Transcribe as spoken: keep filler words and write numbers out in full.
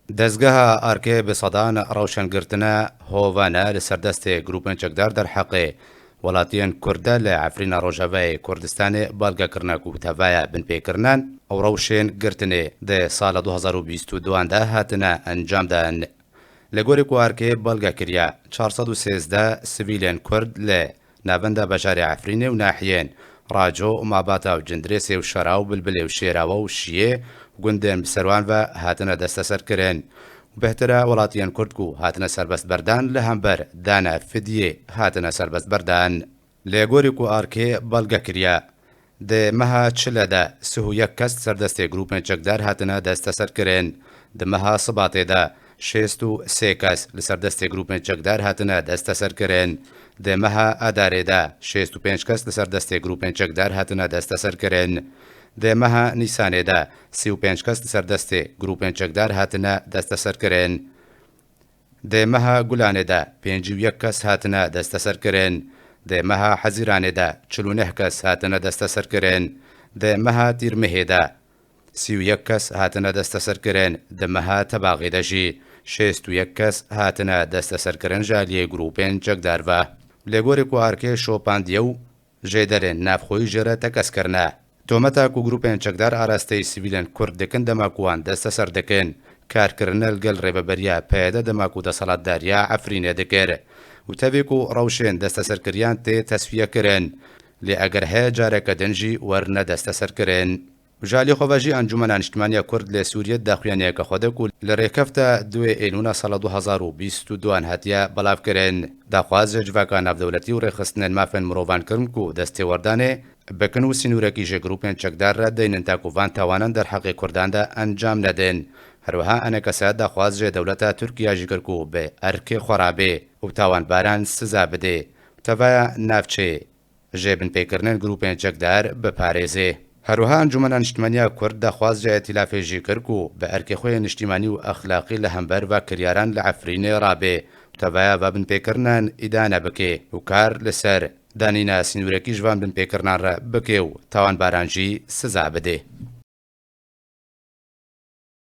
Dezgeha Arkê bi sedan rewşengirtine hovane li ser destê grûpên çekdar derheqê welatiyên Kurd de li Efrîna Rojavayê Kurdistanê belgekirine ku tevaya binpêkirine ew rewşên girtinê di sala du hezar û bîst û duan de hatine encamdan. Li gorî ku Arkê belge kiriye, çar sed û sêzdeh sivîlên Kurd li navenda bajarê Efrînê û nahiyên Raco û Mabata û Cindirêsê û Şera û Bilbilê û Şêrawe û Şiyê û gundên bi ser wan ve hatine desteserkirin. Û bêhtir e welatiyên Kurd ku hatine serbestberdan li hember dana fidyê hatine serbestberdan. Lê gorî ku Arkê belge kiriye, di meha Çile de sih û yek kes li ser destê grûpên çekdar hatine desteserkirin. Di meha Sibatê de şêst û sê kes li ser destê grûpên çekdar hatine desteserkirin. Di meha Adarê de şêst û pênc kes li ser destê grûpên çekdar hatine desteserkirin. Di meha Nîsanê de sî û pênc kes li ser destê grûpên çekdar hatine desteserkirin. Di meha Gulanê de pêncî û yek kes hatine desteserkirin. Di meha Hezîranê de çil û neh kes hatine desteserkirin. Di meha Tîrmehê de sî û yek kes hatine desteserkirin. Di meha Tebaxê de jî şêst û yek kes hatine desteserkirin ji aliyê grûpên çekdar ve. Lê gorî ku Arkê şopandiye û jêderên navxweyî jê re tekez kirine. Tometa ku grûpên çekdar arasteyî sivîlên Kurd dikin dema ku wan desteser dikin, karkirine li gel rêveberiya P Y D dema ku desthilatdariya Efrînê dikir û tevî ku rewşên desteserkiriyan tê tesfiyekirin, lê eger heye careke din jî werine desteserkirin. Ji alî xwe ve jî Encûmena Niştimanî ya Kurd li Sûriyê daxuyaniyeke xwe de ku li rêkefta duê Êlûna sala du hezar û bîst û duan hatiye belavkirin. Daxwaz ji civaka navdewletî û rêxistinên mafên mirovan kirin ku destêwerdanê bikin û sînorekî ji grûpên çekdar re deynin ta ku van tawanan derheqê Kurdan de encam nedin. Her wiha ENKS'ê daxwaz ji dewleta Tirkiye jî kir ku bi erkê xwe re bê û tawanbaran siza bidê û tevaya navçeyê ji binpêkirinên grûpên çekdar biparêzê. Her wiha Encûmena Niştimanî ya Kurd daxwaz ji Îtîlafê jî kir ku bi erkê xwe yê niştimanî û exlaqî li hember va kiryaran li Efrînê rabe û tevaya va binpêkirinan îdane bike û kar li ser danîna sînorekî ji van binpêkirinan re bike û tawanbaran jî siza bide.